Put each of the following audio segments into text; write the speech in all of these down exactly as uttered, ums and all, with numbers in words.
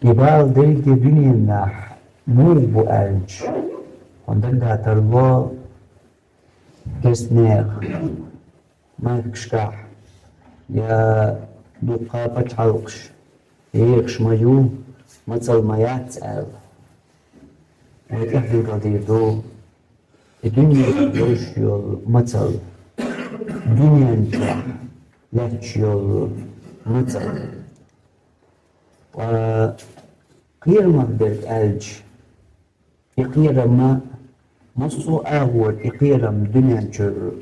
И бала дерриге дуьненахь муха бу аьлча, хьуна дагадатар ло, керстанехан махкашкахь я дуккха пачхьалкхаш, ехаш ма ю, мацалла ма яц аьлла. Вай тӀехдуьйгалла дийр ду и дуьненахь йолуш йолу мацалла, дуьнен чохь лаьтташ йолу мацалла. Ткъа кхерамах дерг аьлча, и кхерам, массо а агӀор и кхерам дуьнен чуьра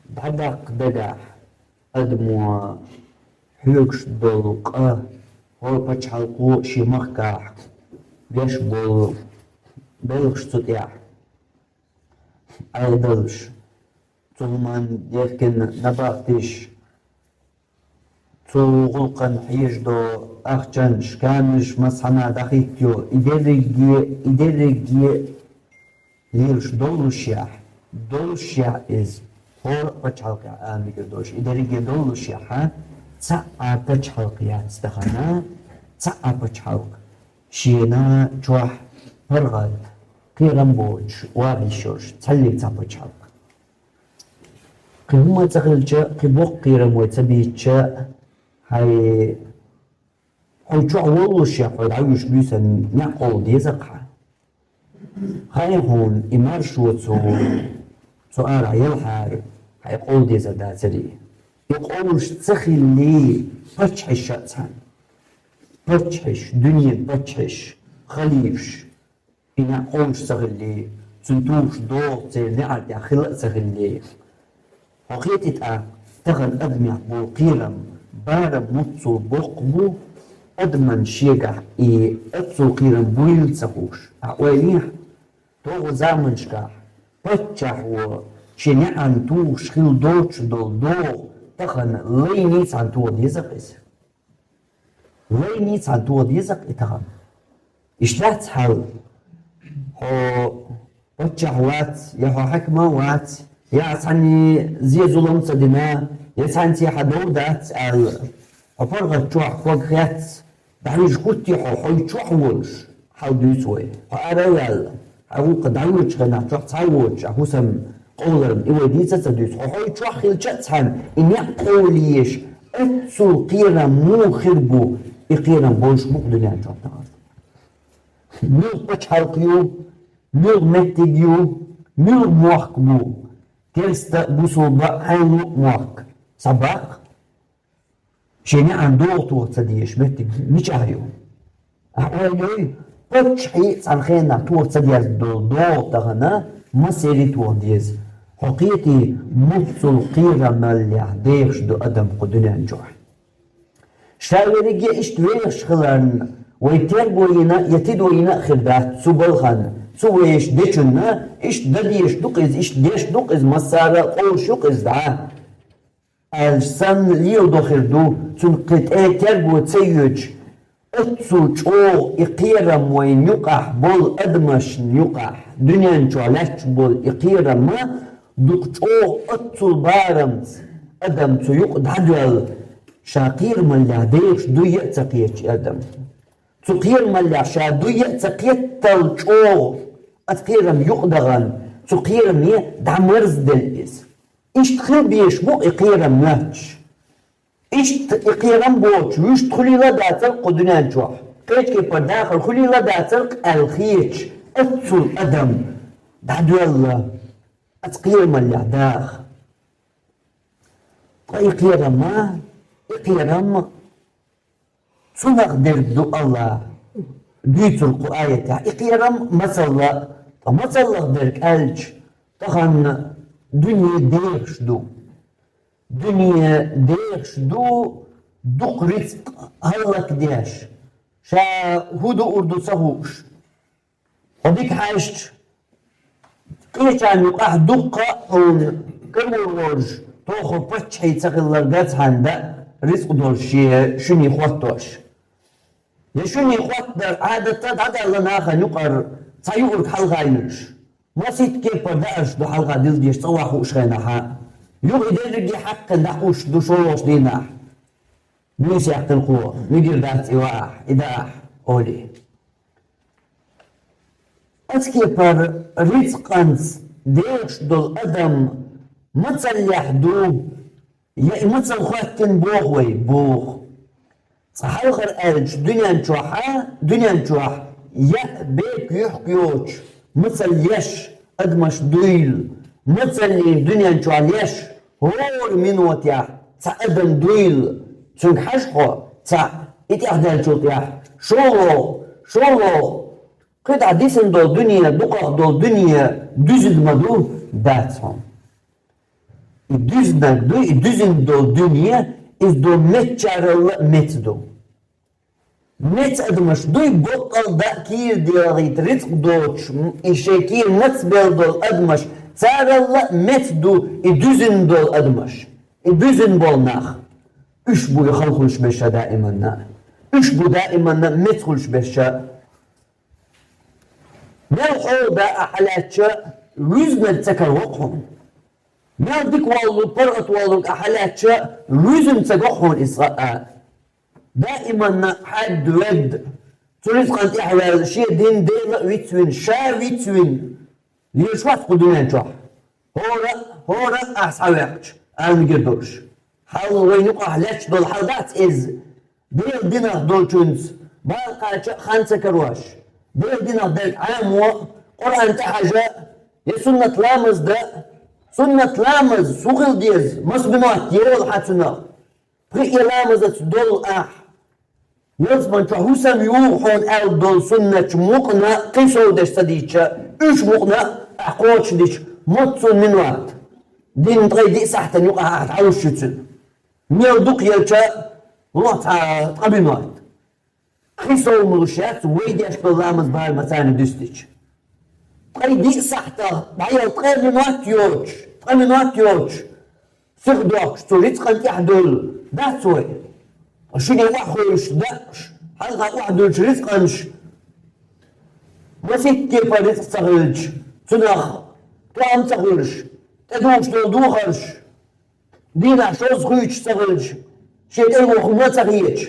дӀадаккха дагахь, адамо хьоьгуш долу къа, хӀора пачхьалкхо шен махкахь беш болу белхаш цу тӀехь Ӏедалш, цу хӀуманна дехкина набахтеш, цу гӀуллакхана хьежадо ахчанаш, камераш, массанхьа дӀахӀиттайо, и дерриге, и дерриге лелаш доллушехь, доллушехь иза, хӀора а пачхьалкхехь ала мегар долуш, и дерриге доллушехь, цхьа а пачхьалкх яц тахана, цхьа а пачхьалкх шена чохь паргӀат, кхерам боцуш, ваха йиш йолуш, цхьаллиг цхьа пачхьалкх. Кхин хӀумма ца хилча, кхин боккха кхерам вай ца бийцча, хьайн, хьо чохь воллушехь, хьо дӀавуьйш буьйсанна некъ къовла деза-кх хьан. Хаьий хьуна, и маршо цо, цу арахь елхьара, хьайн къовла дезар дацара. И къовлуш ца хилли, паччахьаш а цхьаьна, паччахьаш, дуьненан паччахьаш, халифаш, и некъ къовлуш ца хилли, цуьнан тухуш догӀу церан неӀар тӀехь хила а ца хилли. Хьо кхетий тӀаккха, тахана адамех болу кхерам, барам муьлхха боккха бу, адаман шегахь и оццул кхерам буйла ца хууш. Ахьа ойла йехьа, таханлерчу заманашкахь паччахьо шен неӀарна тухуш хила доцуш долу догӀу тахана лайний цхьаьна тоха деза-кх иза. Лайний цхьаьна тоха деза-кх и тахана. Иштта дац хьал, хьо паччахь вац, я хьо хьаькам вац, я цхьанне зе-зулам ца дина, я цхьаьнца хьан дов дац аьлла, хьо паргӀат чохь ког хецна, дӀавижа хӀуттий хьо, хьо чохь волуш, хьал дуьйцу вай. Хьо ара а ваьлла, хьан гӀуллакх дӀавоьдучу хенахь чохь цхьа а воцуш, ахь хӀусам къовларна, и вай дийца а ца дуьйцу. Хьо, хьо чохь хилча а цхьаьна, и некъ къовлаеш, оццул кхерам муха хир бу, и кхерам болуш бу-кх дуьнен чохь тахана. Муьлха пачхьалкх ю, муьлха меттиг ю, муьлха мохк бу, керста а, бусулба а, хьайн луъу мохк, схьабаккха. Шен неӀарна догӀу тоха ца дезаш меттиг мичахь ю? Ахьа ойла йой, паччахье а цхьана хенахь тоха ца дезна долу догӀу тахана массеран а тоха деза. Хьо кхетий, муьлххачул кхерамаллехь дехаш ду адам кху дуьнен чохь. Ша верриге иштта вехаш хиларна, вай терго йина я тидо йина а хир дац цу балхана, цу вешан дечунна, иштта дан дезаш ду-кх иза, иштта деш ду-кх иза, массара а къовлуш ю-кх иза дӀа аьлча санна леладо хир ду, цунна кхин тӀе терго ца йоьдуш, оццул чӀогӀа и кхерам вайна юкъахь болу адамашна юкъахь, дуьнен чохь лаьтташ болу и кхерам а дукха чӀогӀа оццул барамца адам цу юкъа дӀадоьлла, ша кхерамаллехь дехаш дуй а ца кхеташ и адам. Цу кхерамаллехь ша дуй а ца кхеттал чӀогӀа оцу кхерам юкъадахана, цу кхераме дӀамарзделла иза. Иштта хила безаш бу-кх и кхерам моьттуш. Иштта и кхерам боцуш вуьшта хуьлийла а дацара-кх кху дуьнен чохь, кхечу кепара дахар хуьлийла а дацара-кх аьлла хеташ, оццул адам дӀадоьлла оцу кхерамаллехь даха. Ткъа и кхерам а, и кхерам а Цунах дерг ду Аллах дуьйцург кху аятехь. И кхерам мацалла, ткъа мацаллах дерг аьлча, тахана дуьне дехаш ду. Дуьне дехаш ду, дукха рицкъ хӀаллакдеш. Ша хӀун дуур ду ца хууш. Хьо дика хьаьжча, кхечарна юкъахь дуккха а хьуна карор волуш, тоху паччахьий ца хилларг а цхьаьна даа рицкъ долуш шен шуьне хӀоттош. Я шуьне хӀоттадар Ӏадатта дӀадаьлла нахана юкъара цхьа юург хьалха йуьллуш. Масийтта кепара даарш ду хьалха дилла дезаш цӀа ваха хууш хенахь а. Юха и дерриге хьаькхна дӀакхуссуш ду шолгӀачу дийнахь. Буьйса яьккхина кхо, мегар дац и ваахь, и даахь. олий. Оцу кепара рицкъанца дехаш долу адам мацаллехь ду, я и мацалла хӀоттийна боху вай? Боху. Цкъа хьалхара аьлча, дуьнен чохь, дуьнен чохь яа бепиг юьхь-кх йоцуш, мацалла еш адамаш дуйла, мацаллина дуьнен чохь леш, хӀора минотехь цхьа адам дуйла, цуьнга хьажа хьо, цхьаъ, и тӀехь даьллачул тӀехь шолгӀа, шолгӀа, кхидӀа дисина долу дуьне, дукхах долу дуьне дуьзина ма ду, дац хьуна. И дуьзинарг ду, и дуьзина долу дуьне, иза долу мецчаралла а меца ду. Меца адамаш дуй, боккъал даа кийра делахийта рицкъ доцуш, м, и шайн кийра мацбелла долу адамаш, царалла а меца ду и дуьзина долу адамаш, и дуьзина болу нах. Уьш бу и хала хуьлуш берш даиманна. Уьш бу даиманна меца хуьлуш берш. Мел хьо да ахьа лаьттача, вуьззинарг ца караво хьуна. Мел дика воллург, паргӀат воллург ахьа лаьттача, вуьззина ца го хьуна иза цкъа а. Даиманна хьаьдда-ведда, цу рицкъан тӀаьхьаваьлла, шен дин Дела а вицвина, ша а вицвина, лелаш вац кху дуьнен чохь. ХӀора а, хӀора а ахь схьаваьккхича, ала мегар долуш. Хьал вайна юкъахь лаьтташ долу хьал дац иза. Делан динах долчуьнца бала кхача а хан ца карош, Делан динах дерг Ӏамо а, Къуръан тӀехьажа а, я суннат ламаз дан а, суннат ламаз хӀун хила деза, маса минот йолу хьан цунах? Пхи а ламазаца долу ахь ялсамани чохь хӀусам югӀу хьуна аьлла долу суннаташ мукъана а кхин сов деш ца дийча, уьш мукъана а ахь кхочушдича, моццул минот, динан ткъе диъ сахьтана юкъахь ахь дӀалуш ю цуьнан. Мел дукха елча, ло цхьа ткъа минот. Кхин сов ма луш яц вай деш долу ламаз барамца дуьстича. Ткъе диъ сахьтах дӀаяла ткъе минот йоцуш, ткъе минот йоцуш, сиха дохкуш, цу рицкъан тӀехь дуьллу дац вай? Шуьга охьахуьлуш дакъаш, хьалха охьадуьллучу рицкъанаш, масийтта кепара рицкъ ца хилча, цунах тоам ца хуьлуш, тӀедугӀуш долу духарш, дийнахь шозза хуьйцуш ца хилча, шен тӀе воху ма ца хеташ.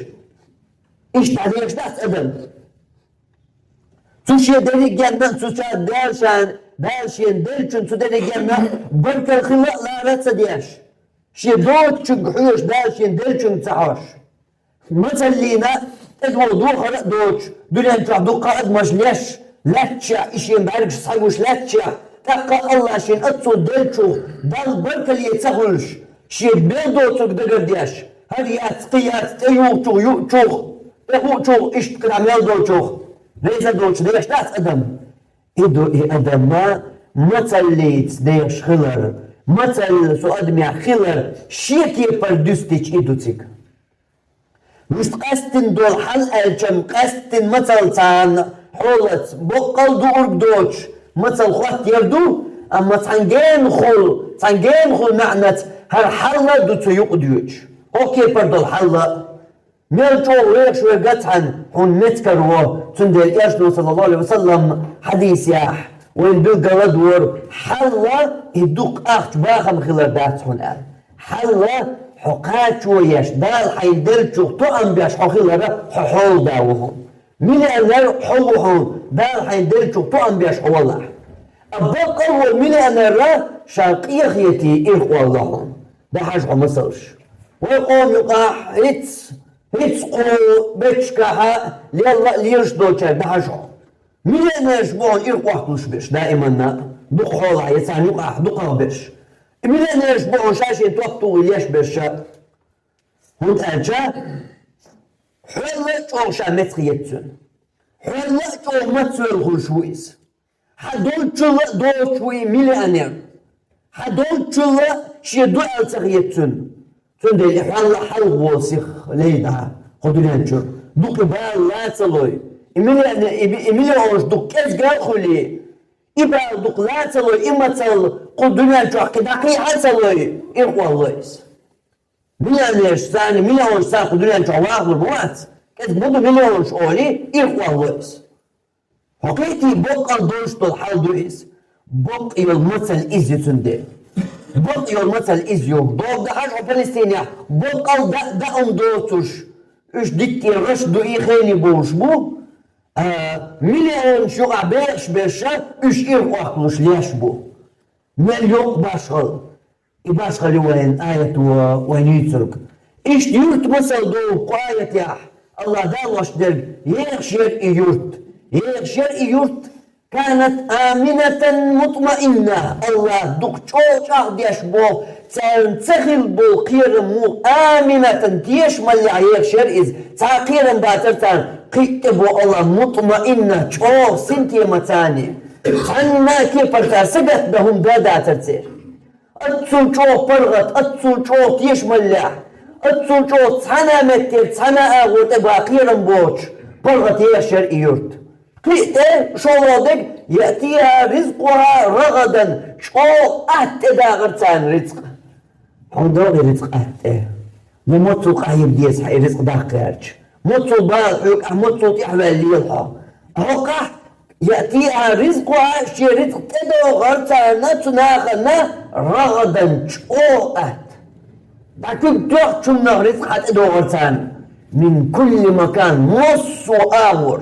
Иштта дӀадехаш дац адам. Цу шен дерригенна а, цу ша Дала шен, Дала шен деллачун цу дерригенна а баркалла хила а лара а ца деш, шен доцучуьнга хьоьжуш, Дала шен деллачуьнга ца хьоьжуш. Мацаллина, тӀедогӀу духар а доцуш, дуьнен чохь дуккха а адамаш леш лаьтташехь, и шен бӀаьргаш схьагуш лаьтташехь, тӀаккха а АллахӀа шен оццул деллачух Далла баркалле ца хуьлуш, шен мел доцург дагардеш, хӀара яц, кхин яц, тӀеюхучух, юучух, тӀехуучух, иштта кхидӀа мел долчух, реза долчух деш дац адам. И ду и адамна мацаллица дехаш хилар, мацалла цу адамехь хилар, шен кепара дуьстича и ду цига. Вуьшта къаьсттина долу хьал аьлча-м, къаьсттина мацалла царна хьолаца, боккъал дуург доцуш, мацалла хоттаяр ду, амма цхьана генахула, цхьана генахула маьӀнаца хӀара хьалла а ду цу юкъа доьдуш. Кхо кепара долу хьалла а. Мел чӀогӀа вехаш верг а цхьаьна хьуна меца караво, цундела Элчано, саллаллаху Ӏалайхи ва саллам, хьадисехь вайна билггал а дора, хьалла и дукха ахча бахам хилар дац хьуна аьлла. Хьалла хьо кхачо еш, Дала хьайна деллачух тоам беш хьо хилар а хьо хьолада ву хьуна. Миллионер хьо ву хьуна, Дала хьайна деллачух тоам беш хьо валахь. А баккъал а волу миллионер а ша къехетий ирхъолла хьуна. ДӀахьажа хьо масалш. Вай къоман юкъахь хӀинца, хӀинца кху бетташкахь лелла а лелаш долчаьрга дӀахьажа хьо. Миллионераш бу хьуна ирхъотталуш берш, даиманна а, дукха хьолахь я царна юкъахь дукхах берш. И миллионераш бу хьуна ша-шен топ тухий леш берш а. ХӀунда аьлча хьол а чӀогӀа ша меца хета цуьнан. Хьол а чӀогӀа мацвелла хуьлуш ву иза. Хьан долччул а доцуш ву и миллионер. Хьан долччул а шен ду аьлла ца хета цуьнан. Цундела и хьол а хьалха волу сиха лей дӀа кху дуьнен чуьра. Дукха и бала ла ца лой. И миллионер, и, и миллионаш дукха кӀезга а хуьлий. И бала дукха ла ца лой, и мацалла кху дуьнен чохь кхин дӀакхехьа а ца лой, ирхъолло иза. Миллионерш царна, миллионаш царна кху дуьнен чохь вахалур ма вац. КӀезиг ма ду миллионаш олий, ирхъолло иза. Хьо кхетий, боккъал долуш долу хьал ду иза. Боккъал йолу мацалла иза ю цундела. Боккъал йолу мацалла иза ю. Боху, дӀахьажа хьо Палестинехь, боккъал даа, даа хӀума доцуш, уьш диттера раш ду и хене бовлуш бу. а, миллионаш юкъахь бехаш берш, уьш ирхъохкалуш леш бу. Мел йоккха башхалла. И башхалла ю вайн аято вайн юьйцург. Иштта юрт масал ду кху аятехь. Аллах Дала лош дерг, ехаш яра и юрт. Ехаш яра и юрт. كانت آمنة مطمئنة. Аллах дукха чӀогӀа чӀагӀдеш боху, царна ца хилла болу кхерам муха, аминатан, тешамаллехь ехаш яра иза. Цхьа а кхерам бацара царна, кхин а тӀе боху Аллах, мутмаинна, чӀогӀа синтемаца. Цхьанна а кепара цара сагатдан хӀума бен дацара церан. Аццул чӀогӀа паргӀат, аццул чӀогӀа тешамаллехь, аццул чӀогӀа цхьана а меттера, цхьана а агӀор тӀе бан кхерам боцуш, паргӀат ехаш яра и юрт. Кхин а тӀе шолгӀа дерг, يأتيها رزقها رغدا, чӀогӀа атта тӀедагӀара царна рицкъ. Хьуна догӀу и рицкъ атта тӀе? Я моццул къахьега деза хьан и рицкъ даккха гӀерташ? Моццул бала хьоьгу, ахь моццул тӀаьхьаваьлла лела хьо? ХӀокхахь, يأتيها رزقها, шен рицкъ тӀедогӀара царна, цу нахана, رغدا, чӀогӀа атта. ДӀа куьг тоьхначуннах рицкъ хьан тӀедогӀара царна. من كل مكان, массо а агӀор.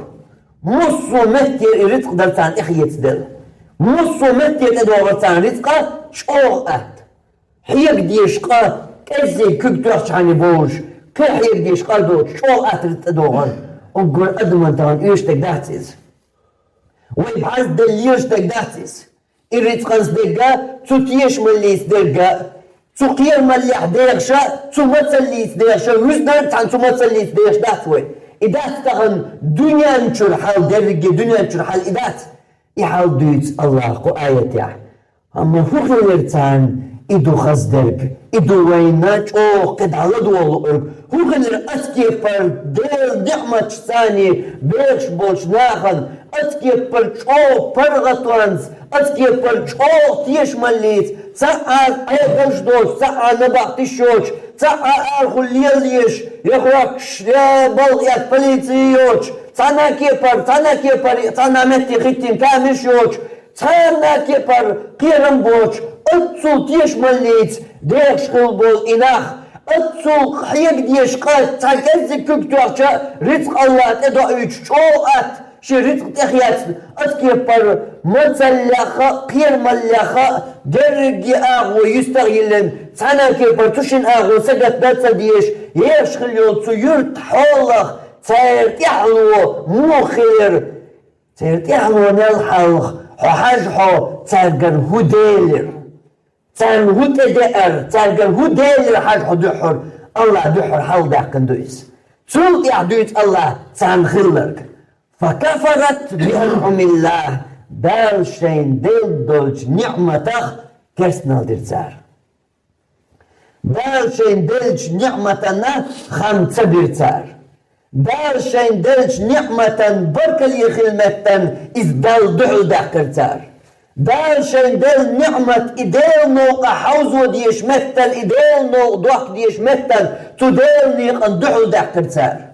Массо а меттера и рицкъ дара царна тӀехецаделла. Массо а меттера тӀедогӀара царна рицкъа чӀогӀа атта. Хьега дезаш къа, кӀеззиг куьг тоьхча хьайна бовлуш, кхин хьега дезаш къа доцуш, чӀогӀа атта рицкъ тӀедогӀара. Уггар адаман тахана оьшуш дерг дац иза. Вай бӀаьрг делла лелаш дерг дац иза. И рицкъанца дерг а, цу тешамаллица дерг а, цу кхерамаллехь дехаш а, цу мацаллица дехаш а, вуьззинарг цхьаьна цу мацаллица дехаш дац вай. И дац тахана дуьнен чуьра хьал, дерриге дуьнен чуьра хьал и дац. И хьал дуьйцу Аллаха кху аятехь. Амма хӀун хилира царна и ду хаза дерг, и ду вайна чӀогӀа кхидӀа ладогӀа луург? ХӀун хилира оцу кепара Делан ниӀматашца бехаш болчу нахана, оцу кепара чӀогӀа паргӀатонца, оцу кепара чӀогӀа тешамаллица, цхьа а Ӏедалш доцуш, цхьа а набахтиш йоцуш, цхьа а арахула лелаеш, я хӀотташ, я балха эцна полици йоцуш, цхьана а кепара, цхьана а кепара, цхьана а метте хӀиттийна камераш йоцуш, цхьана а кепара кхерам боцуш, оццул тешамаллица дехаш хилла болу и нах, оццул хьега дезаш къа, цхьа кӀеззиг куьг тоьхча, рицкъ Аллаха тӀедоуьйтуш чӀогӀа атта, шен рицкъ тӀехецна, оцу кепара мацаллех а, кхерамаллех а, дерриге агӀо юьстах йиллина, цхьана а кепара цу шина агӀо сагатдан ца дезаш, ехаш хилла йолу цу юьртан хьолах церан тӀаьхьало муха хилира? Церан тӀаьхьалонел хьалха хьо хьажа хьо, цаьргара хӀун делира? Царна хӀун тӀедеара? Цаьргара хӀун делира хьажа хьо дуьххьара? Аллаха дуьххьара хьалхадаьккхина ду иза. Цул тӀаьхьа дуьйцу Аллаха царна хилларг. فكفرت بأنعم الله, Дала шайна делла долчу ниӀматах керстанал дира цара. Дала шайна деллачу ниӀматана хам ца бира цара. Дала шайна деллачу ниӀматан баркалле хила меттан иза Далла дуьхьал даьккхира цара. Дала шайна делла ниӀмат и Делан новкъа хьовзо дезаш меттан, и Делан новкъа дохка дезаш меттан цу Делан некъан дуьхьал даьккхира цара.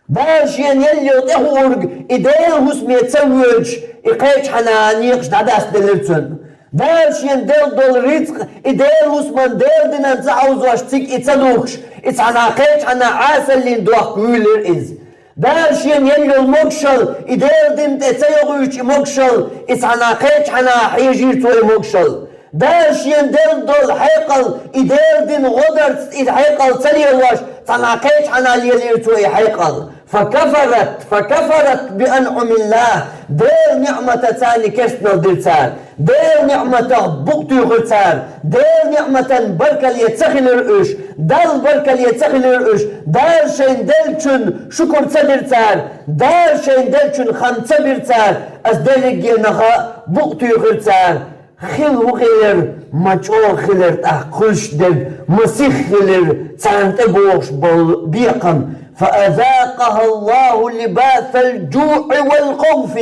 Дала шена елла йолу тӀехуург и Делан хӀусаме ца воьдуш, и кхечхьана некъаш дӀадастаделира цунна. Дала шена делла долу рицкъ и Делан хӀусаман Делан динан ца хьовзош цига и ца духкуш, и цхьана кхечхьана Ӏесаллин дохка вуьйлира иза. Дала шена елла йолу могушалла и Делан дин тӀе ца йогӀуьйтуш и могушалла, и цхьана кхечхьана хьежийра цо и могушалла. Дала шена делла долу хьекъал, и Делан дин гӀодарца и хьекъал ца лелош, цхьана кхечхьана лелийра цо и хьекъал. فكفرت، فكفرت بأنعم الله. Делан ниӀматаца керстанал дира цара. Делан ниӀматах букъ туьйхира цара. Делан ниӀматан баркалле ца хилира уьш. Далла баркалле ца хилира уьш. Дала шайна деллачун шукур ца дира цара. Дала шайна деллачун хам ца бира цара. Ас дерриге наха букъ туьйхира цара. Хила хӀун хилира, ма чӀогӀа хилира тӀаккха хуьлуш дерг, ма сиха хилира царна тӀебогӀуш болу бекхам. فأذاقها الله لباس الجوع والخوف.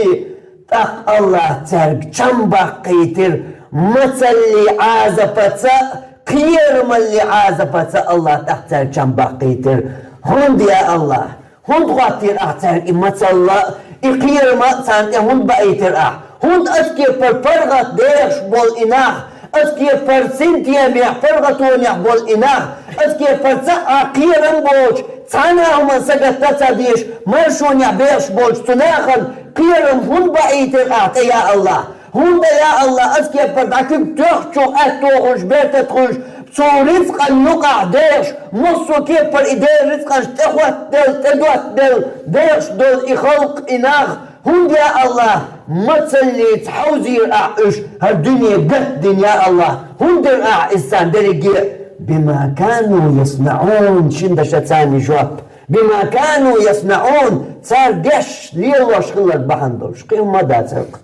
ТӀаккха Аллаха цаьрга чам баккхийтира, мацаллин Ӏазапаца, кхерамаллин Ӏазапаца Аллаха тӀаккха цаьрга чам баккхийтира. ХӀунда, я Аллах? ХӀунда хӀоттийра ахь цаьрга и мацалла а, и кхерам а царна тӀе хӀунда баийтира ахь? ХӀунда аса кепара паргӀат дехаш болу и нах, аса кепара синтемехь, паргӀатонехь болу и нах, аса кепара цхьа а кхерам боцуш, Цхьана а хӀуманна сагатта ца деш, маршонехь бехаш болчу цу нахана кхерам хӀунда баийтира ахь тӀе, я АллахӀ? ХӀунда, я АллахӀ, аса кепара дӀа куьг тоьхчух аьтту хуьлуш, бертат хуьлуш, цу рицкъан юкъахь дехаш, массо а кепара и Делан рицкъанаш тӀехӀоттаделла, тӀедоттаделла дехаш долу и халкъ, и нах, хӀунда, я АллахӀ, мацаллица хьовзийра ахь уьш, хӀара дуьне гатдина, я АллахӀ, хӀунда дира ахь иза царна дерриге а? «Бима кану яснаӀун», шина дашаца царна жоп. «Бима кану яснаӀун», цара деш лелош хилларг бахьана долуш, кхин хӀумма а дацара-кх.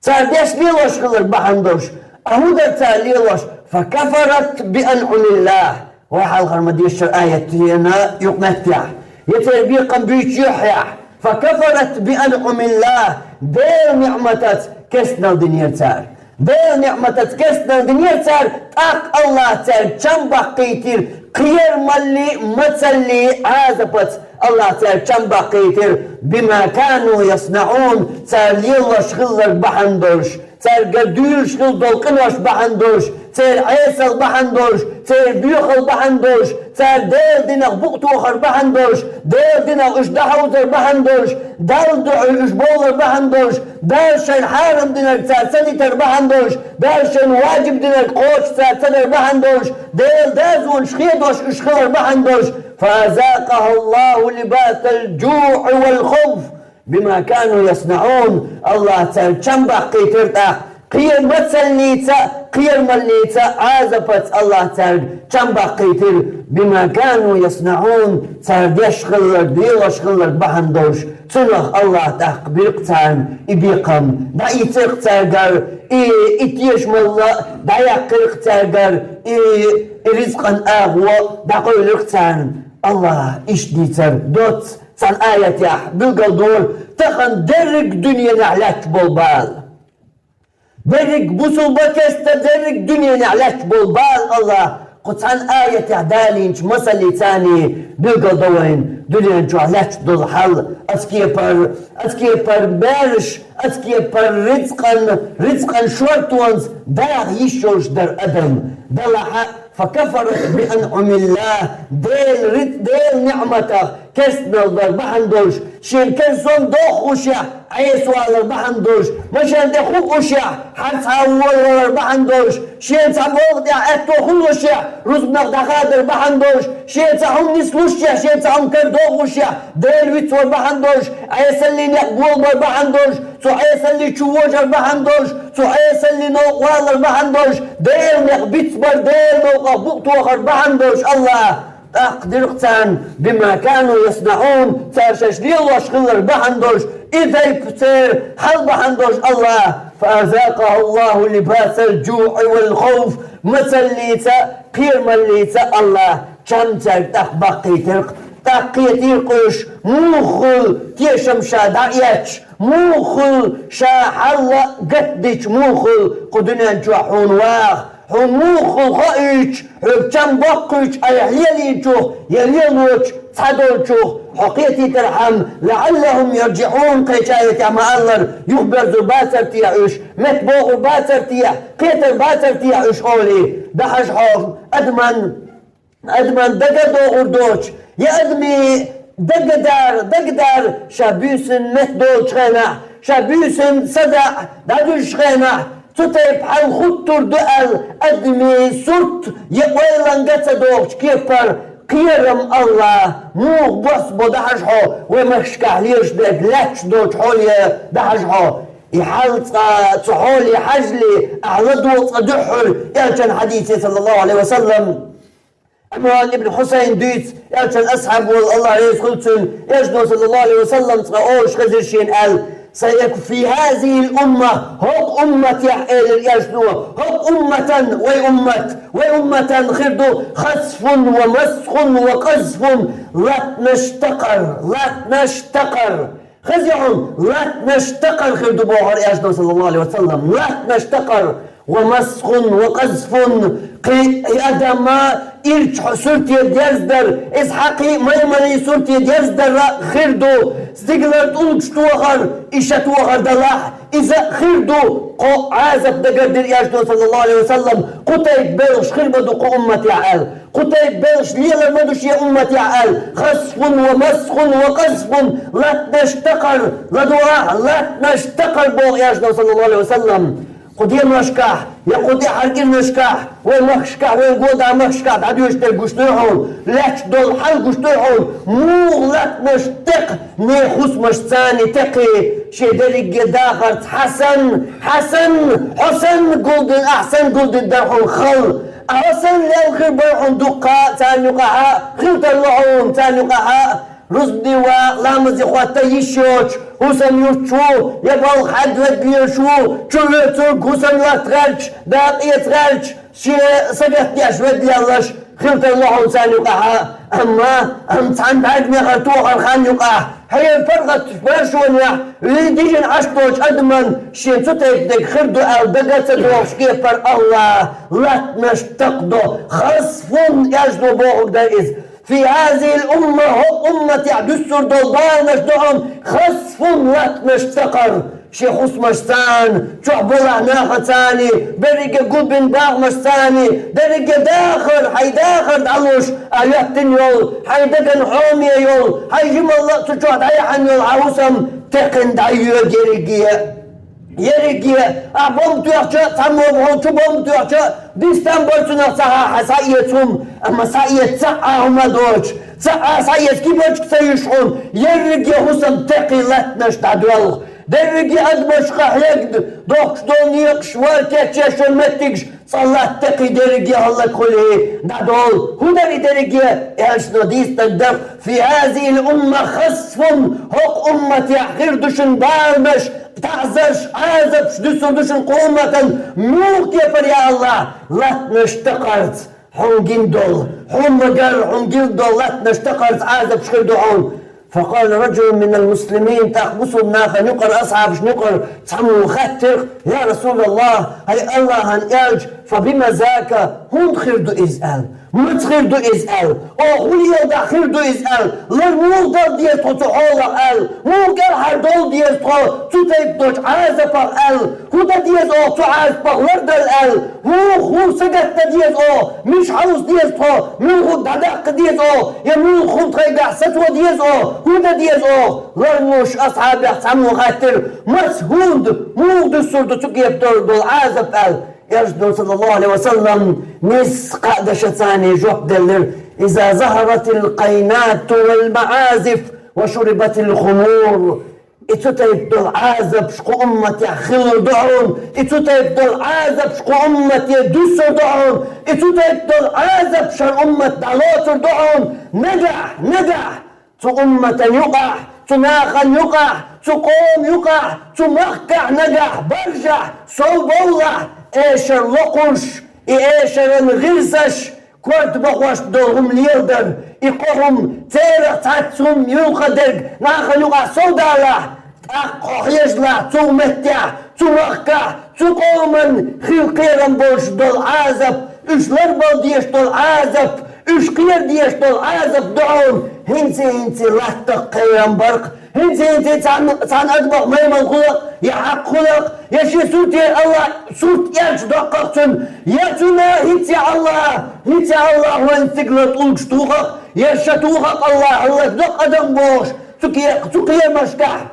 Цара деш лелош хилларг бахьана долуш, а хӀун дара цара лелош? «Факафарат бианъумиллахь». Вай хьалхара ма-дешшара аят ена юкъаметтехь, я церан бекхам буьйцу юьххьехь, «факафарат бианъумиллахь», Делан ниӀматаца керстанал динера цара. Делан ниӀматаца керстанал динера цара, тӀаккха АллахӀа цаьрга чам баккхийтира кхерамаллий, мацаллий, Ӏазапаца АллахӀа цаьрга чам баккхийтира, «бима кану яснаӀун», цара лелош хилларг бахьана долуш, цаьргара дуьйлуш хилла долу къинош бахьана долуш, церан Ӏесал бахьана долуш, церан боьхалла бахьана долуш, цара Делан динах букъ тохар бахьана долуш, Делан динах уьш дӀахьовзар бахьана долуш, Далла дуьхьал уьш бовлар бахьана долуш, Дала шайна хьарам динарг цара ца дитар бахьана долуш, Дала шайна ваджиб динарг кхочуш цара ца дар бахьана долуш, Делан дозанаш хедош уьш хилар бахьана долуш, «фаазакъахаллаху либасал джуӀи вал хавф». «Бима кану яснаӀун», АллахӀа цаьрга чам баккхийтира тӀаккха, кхера мацаллица, кхерамаллица, Ӏазапаца АллахӀа цаьрга чам баккхийтира, «бима кану яснаӀун», цара деш хилларг, лелош хилларг бахьана долуш, цунах АллахӀа тӀаккха бира-кх царна и бекхам, дӀаийцира-кх цаьргара и, и тешамалла дӀаяьккхира-кх цаьргара и, и рицкъан агӀо дӀакхоьллира-кх царна. АллахӀа иштта дийцар доцца. Цхьана аятехь билгалдора тахана дерриг дуьненахь лаьтташ болу бала. Дерриг бусулба кеста, дерриг дуьненахь лаьтташ болу бала АллахӀа кху цхьана аятехь далийначу масаллица билгалдо вайна дуьнен чохь лаьтташ долу хьал, аса кепара, аса кепара маьрша, аса кепара рицкъан, рицкъан шортонца даха йиш йолуш дара адам. Делахь а, «факафарат бианъумиллахь», Делан риц-, Делан ниӀматах керстанал дар бахьана долуш, шена керстон дохушехь, Ӏеса валар бахьана долуш, машен тӀе хуушехь, хьарцхьа волавалар бахьана долуш, шена цхьа болх тӀехь аьтто хуьлушехь, рузбанах дӀахадар бахьана долуш, шена цхьа хӀума нислушехь, шена цхьа хӀума кара дохушехь, Дела вицвар бахьана долуш, Ӏесаллин некъ болабар бахьана долуш, цу Ӏесалли чу вожар бахьана долуш, цу Ӏесалли новкъа валар бахьана долуш, Делан некъ бицбар, Делан новкъах букъ тохар бахьана долуш, АллахӀа тӀаккха дира-кх царна, «бима кану яснаӀун», цара шаьш лелош хиллар бахьана долуш, и тайпа церан хьал бахьана долуш, АллахӀа, «фаазакъахаллаху либасал джуӀи вал хавф», мацаллица, кхерамаллица АллахӀа чам цаьрга тӀаккха баккхийтира-кх, тӀаккха кхетийра-кх уьш, муха хуьлу тешам ша дӀаэцча, муха хуьлу ша хьал а гатдича, муха хуьлу кху дуьнен чохь хьуна ваха, хьуна муха хуьлу хоуьйтуш, хьоьга чам боккхуьйтуш айхьа лелийначух я лелочух цхьадолчух хьо кхетийтархьама, «лаӀаллахум ярджиӀун», кхечу аятехь ма-аллара, юхаберзур бацара техьа уьш, меттабогӀур бацара техьа, кхетар бацара техьа уьш олий, дахьаш хьо адаман Адаман дага а догӀур доцуш, я адамийн дагадар, дагадар ша буьйсанна меттадолучу хенахь, ша буьйсанна садаӀа дӀадуьжучу хенахь, цу тайпа хьал хӀуттур ду аьлла, адамийн сурт я ойланга ца догӀучу кепара кхерам АллахӀа муха бос бо дахьаш хьо, вай махкашкахь лелаш дерг лаьтташ долчу хьоле дахьаш хьо. И хьал цкъа цу хьоле хьажале, ахьа ладогӀа цкъа дуьххьара элчан хьадийце, саллаллаху Ӏалайхи ва саллам. Ӏимран ибн Хьусайн дуьйцу, элчан асхьаб волу, АллахӀ реза хуьлу цунна, элчано, саллаллаху Ӏалайхи ва саллам, цкъа олуш хезира шена аьлла: «Сайакуну фи хазихил умма», хӀокху умматехь, элира элчано, хӀокху умматан, вай уммат, вай умматан хир ду хасфун ва масхун ва къазфун, латтанаш такхар, латтанаш такхар. Хезий хьуна, латтанаш такхар хир ду бохура элчано, саллаллаху Ӏалайхи ва саллам, латтанаш такхар. ومسخ وقذف, кхы и адама ирча сурте дерзадар, иза хьакхы а майманан сурте дерзадар а хир ду, стигалара тӀулгаш тохар, и шатохар далахь, иза а хир ду, кхо Ӏазап дагардира Элчано, саллаллаху Ӏалайхи ва саллам, кхо тайпа белхаш хир ма ду кху умматехь аьлла. Кхо тайпа белхаш лелар ма ду шен умматехь аьлла. خسف ومسخ وقذف, латтанаш такхар, ладугӀахь, латтанаш такхар боху Элчано, саллаллаху Ӏалайхи ва саллам. Кху деношкахь, я кху тӀаьхьара кӀирнашкахь, вайн махкашкахь, вайн года махкашкахь дӀадоьшуш дерг гуш дуй хьуна, лаьтташ долу хьал гуш дуй хьуна, муха латтанаш текха, нехан хӀусамашца текхий, шен дерриге дахарца хьасан, хьасан, хьо санна гулдина, ахь санна гулдина дара хьуна хала. Ахьа санна лелхир бара хьуна дуккха а царна юкъахь а, хила тарло хьуна царна юкъахь а, рузбане ван, ламазе хӀотта йиш йоцуш, хӀусам юттуш ву, я балха хьаьдда ведда лелаш ву, чу оьцург хӀусам латта гӀерташ, дакъа эца гӀерташ, шен сагатдеш ведда лелаш, хила тарло хьуна царна юкъахь а. Амма, амма цхьана бӀаьрганегӀар тохар хан юкъахь, хьеран паргӀатчу маршонехь, вуьйр дижина Ӏаш долчу адаман шен цу тайпа дерг хир ду аьлла дага ца догӀуш кепара Аллах латтанаш такхадо. خسف, Элчано бохург дара иза. في هذه الأمة, хӀокху умматехь дуьссур долу баланаш ду хьуна, خسف, латтанаш такхар. Шен хӀусамашца, чохь болахь нахаца, берриге гулбина дахамашца, дерриге дахар, хьайн дахар дӀалуш, а, лоьттина йолу, хьайн дагна хьоме йолу, хьайн жималла а цу чохь дӀаяхьана йолу хьан хӀусам текхина дӀайоьду ерриге. Ерриге, ахь бомба тоьхча а, цхьаммо хьуна чу бомба тоьхча а, дистам бара цунах ца хьа-, схьаэца хӀума, амма схьаэца цхьа а хӀума доцуш, цхьа а схьаэца кибарчка ца юьсуш хьуна, ерриге хӀусам текхий латтанаш дӀадоьлху. Дерриге адамашка хьегна, дохкуш долу некъаш вара кечъеш йолу меттигаш цкъа латта текхий дерриге хӀаллакьхуьлий дӀадолу. ХӀун дара и дерриге? Элчано дийцинарг дара: في هذه الأمة خسف, хӀокху умматехь хир ду шуна баланаш, таӀзарш, Ӏазапаш дуьсур ду шуна кху умматан, муха кепара, я Аллах, латтанаш такхарца. Хьуна гина долу, хьуна магар, хьуна гина долу латтанаш такхарца Ӏазапаш хир ду хьуна. فقال رجل من المسلمين, тӀаккха бусулба нахана юкъара, асхьабашна юкъара цхьаммо хаьттира: «Я Расулаллах, хӀай Аллахьан элча, فبم ذاك, хӀунда хир ду иза?» аьлла. «Маца хир ду иза?» аьлла. «Оха хӀун леладахь хир ду иза?» аьлла. «Лар муха дала деза тхо цу хьолах?» аьлла. «Муха кӀелхьардовла деза тхо цу тайпа долчу Ӏазапах?» аьлла. «ХӀун дан деза оха цу Ӏазапах лардала?» аьлла. «ХӀун, хӀун сагатдан деза оха? Муьлш хьовса деза тхо? Муьлхарг дӀадаккха деза оха? Я муьлхха хӀума тхайгахь сацо деза оха? ХӀун дан деза оха?» Ларлуш асхьабех цхьаммо хаьттира: «Маца, хӀунда, муха дуьссур ду цу кепара долу Ӏазап?» аьлла. Элчано, саллаллаху Ӏалайхи ва саллам, нийса кхаа дашаца жоп деллира: «إذا ظهرت القينات والمعازف وشربت الخمور». И цу тайпа долу Ӏазапаш кху умматехь хилур ду хьуна, и цу тайпа долу Ӏазапаш кху уммате дуьссур ду хьуна, и цу тайпа долу Ӏазапаш хӀара уммат дӀалоцур ду хьуна. Нагахь, нагахь цу умматан юкъахь, цу нахана юкъахь, цу къоман юкъахь, цу махкахь нагахь баржахь, сов бовлахь, эшар локхуш, и эшаран гӀирсаш, корта бахош долу хӀума леладар, и кхо хӀума, церах цхьацца хӀума юха дерг нахана юкъахь сов далахь, тӀаккха хьо хьежалахь цу меттехь, цу махкахь, цу къоман хила кхерам болуш долу Ӏазап, уьш ларбала дезаш долу Ӏазап, уьш кхера дезаш долу Ӏазап ду хьуна, хӀинца-хӀинца латтах кхерам баркъ, хӀинца-хӀинца цхьана, цхьана адамах маймал хуьлу, я хьакъ хуьлу, я шен сурте Аллах, сурт эрча доккхах цунна, я цунна хӀинца Аллах, хӀинца Аллах вайн стигала тӀулгаш тухах, я ша тухах Аллах, хӀаллакдоккху адам бохуш, цу ке-, цу кхерамашкахь.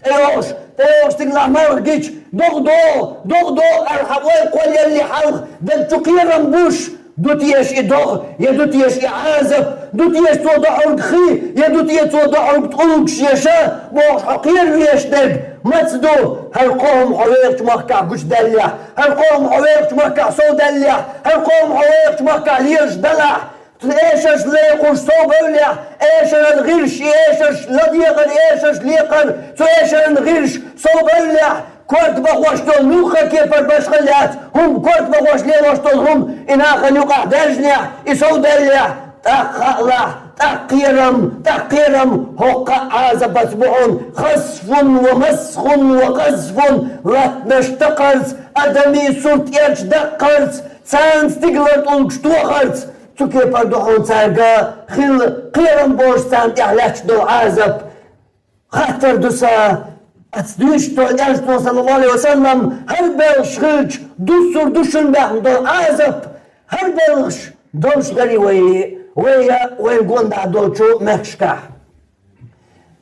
ТӀейогӀуш, тӀейогӀуш стигалахь малх гича, догӀа догӀу, догӀа догӀу аьлла, хьан ой кхоллалле хьалха, дагчу кхерам буш, ду теша и догӀа, я ду теша и Ӏазап, ду теша цо дохьург хи, я ду те цо дохьург тӀулгаш, я ша, бохуш хьо кхера везаш дерг маца ду? ХӀара кхо хӀума хьо вехачу махкахь гучудаьллехь, хӀара кхо хӀума хьо вехачу махкахь совдаьллехь, хӀара кхо хӀума хьо вехачу махкахь лелаш далахь, цу эшарш лекхуш совбевллехь, эшаран гӀирсаш, и эшарш ладегӀар, и эшарш лекхар, цу эшаран гӀирсаш совбевллехь, корта бахош долу муьлхха кепара башхалла яц хӀума, корта бахош лелош долу хӀума и нахана юкъахь даьржинехь, и совдаьллехь, тӀаккха хаалахь, ТӀаккха кхерам, тӀаккха кхерам, хӀокху Ӏазапаца бу хьуна хасфун ва масхун ва къазфун, латтанаш такхарца, адамийн сурт эрча даккхарца, царна стигалара тӀулгаш тохарца, цу кепара ду хьуна цаьрга хилла кхерам бохуш царна тӀехь лаьтташ долу Ӏазап. Хаттар ду сан, аса дуьйцуш долу Элчано, саллаллаху алейхи ва саллам, хӀара белхаш хилча, дуссур ду шуна баьхна долу Ӏазап, хӀара белхаш долуш дарий вай, вай, вайн гондахь долчу мехкашкахь.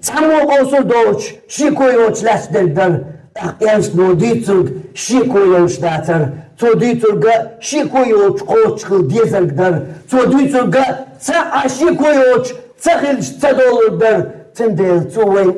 Цхьаммо къовсур доцуш, шеко йоцуш лаьтташ дерг дара, тӀаккха Элчано дийцург шеко йолуш дацара, цо дийцург а шеко йоцуш кхочуш хила дезарг дара, цо дийцург а цхьа а шеко йоцуш ца хилча ца долург дара. Цундела цо вайн,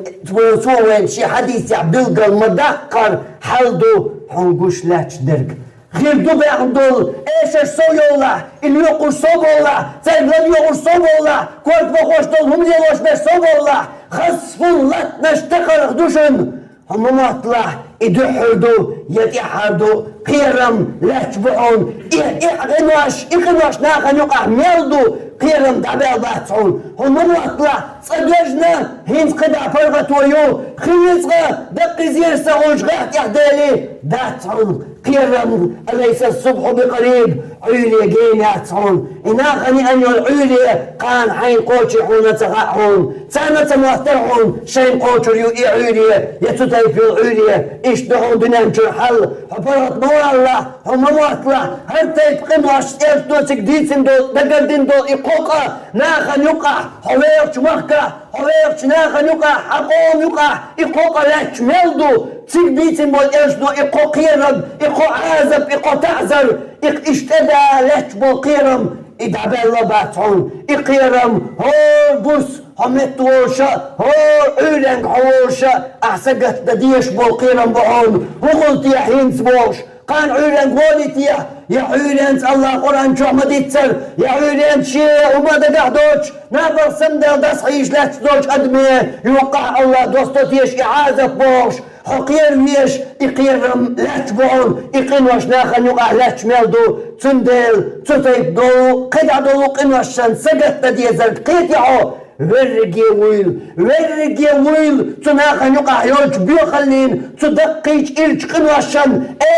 цо вайн шен хьадисехь билггал ма-даккхара хьал ду хьуна гуш лаьтташ дерг. Хир ду баьхна долу эшар сов йоллахь, и лоькхуш сов боллахь, цаьрга ладоьгӀуш сов боллахь, корта бохош долу хӀума лелош берш сов боллахь, хасфун, латтанаш такхарх ду шуна. Хьо ма мотталахь, и дуьххьара ду я тӀаьххьара ду, кхерам лаьтташ бу хьуна. И, и къинош, и къинош нахана юкъахь мел ду, кхерам дӀабаьлла бац хьуна. Хьо ма мотталахь, цкъа доьжна, хӀинца кхидӀа паргӀато ю, хи ницкъ а даккхийзера сан гӀулч гӀехь тӀехь дели, дац хьуна кхерам, алайса субхьу бикъариб, Ӏуьйре гена яц хьуна. И нахана еана йолу Ӏуьйре кхана хьайна кхочий хьуна ца хаьа хьуна, царна ца моттара хьуна, шайна кхочур ю и Ӏуьйре, я цу тайпа йолу Ӏуьйре, иштта ду хьуна дуьнен чуьра хьал, хьо паргӀат ма валлахь, хьо ма мотталахь, хӀара тайпа къинош, Элчано цига дийцина долу, дагардина долу и кхо къа нахана юкъахь, хьо вехачу махкахь, хьо вехачу нахана юкъахь, хьан къоман юкъахь и кхо къа лаьтташ мел ду, цига бийцина болу Элчано и кхо кхерам, и кхо Ӏазап, и кхо таӀзар, и, иштта тӀеда лаьтташ болу кхерам, и дӀабаьлла бац хьуна. И кхерам, хӀора буса хьо метта волуша, хӀора Ӏуьйренга хьо волуша, ахь сагатдан дезаш болу кхерам бу хьуна, хӀун хуьлу те хӀинца бохуш, кхана Ӏуьйренга волий те, я Ӏуьйренца АллахӀа Къуръан чохь ма-дийццара, я Ӏуьйренца шен хӀума дагахь доцуш, набарх самадала дӀасахьийзаш лаьтташ долчу адаме юккъахь АллахӀа досто теша и Ӏазап бохуш, хьо кхера везаш, и кхерам лаьтташ бу хьуна, и къинош нахана юкъахь лаьтташ мел ду, цундела цу тайпа долу, кхидӀа долу къиношшан сагатдан дезарг кхетий хьо? Верриге вуйла, верриге вуйла цу нахана юкъахь йолчу боьхаллин, цу даккхийчу ирчу къиношшан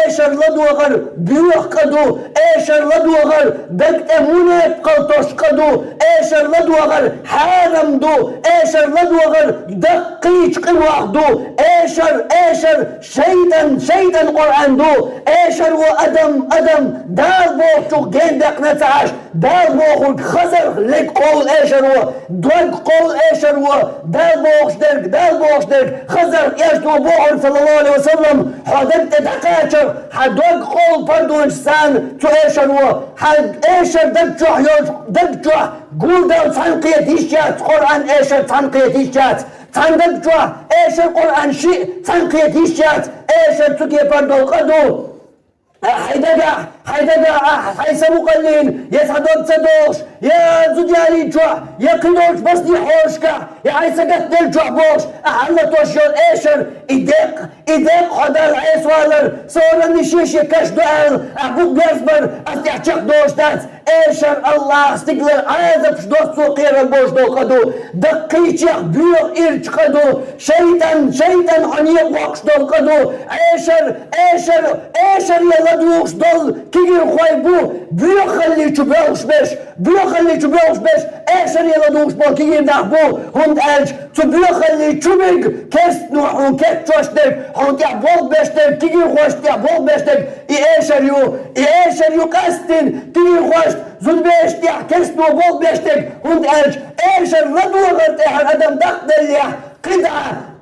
эшар ладогӀар боьха къа ду, эшар ладогӀар даг тӀе мунепкъал тосу къа ду, эшар ладогӀар хьарам ду, эшар ладогӀар даккхийчу къинойх ду, эшар, эшар шайтӀан, шайтӀан Къуръан ду, эшар ву адам, адам Дала бохучух гендаьккхина ца Ӏаш, Дала бохург хазарх лерг къовла эшар ву, дог къовла эшар ву, Дала бохуш дерг, Дала бохуш дерг, хазарх. Элчано бохура, саллаллаху алейхи ва саллам, хьо даг тӀе дӀакхачарх, хьан дог къовла пардонаш санна цу эшар ву, хьан эшар даг чохь йолчу, даг чохь гулдал цхьаьна кхета йиш яц, Къуръан эшар цхьаьна кхета йиш яц, цхьана даг чохь эшар Къуръан шиъ цхьаьна кхета йиш яц, эшар цу кепара долу къа ду. Хьайн дагахь, хьайн дагахь ахь хьайн са мукъаллин, я цхьа дог ца дохуш, я зуда ялийначохь, я кхидолчу масне хьошкахь, я хьайн сагатделлачохь бохуш, ахь хьалатош йолу эшар, и декъ, и декъ хьо Далла Ӏеса валар, со ранна шен-шен каш ду аьлла, ахь букъ берзабар, ас тӀехь чекхдолуш дац. Эшар АллахӀа стигалара Ӏазапаш доссо кхерам болуш долу къа ду, даккхийчех боьха ирча къа ду, шайтӀан, шайтӀан хьо некъ воккхуш долу къа ду, эшар, эшар, эшаре ладугӀуш долу кегийрхой бу, боьхалли чу боьлхуш берш, боьхалли чу боьлхуш берш, эшаре ладугӀуш болу кегийр нах бу, хӀунда аьлча цу боьхалли чу берг керстано хьуна кечдеш дерг, хьуна тӀехь болх беш дерг, кегийрхошна тӀехь болх беш дерг, и эшар ю, и эшар ю къаьсттина кегийрхошна, зудабераш тӀехь керстано болх беш дерг, хӀунда аьлча эшар ладогӀар тӀехьара адам дакъаделлехь, кхидӀа,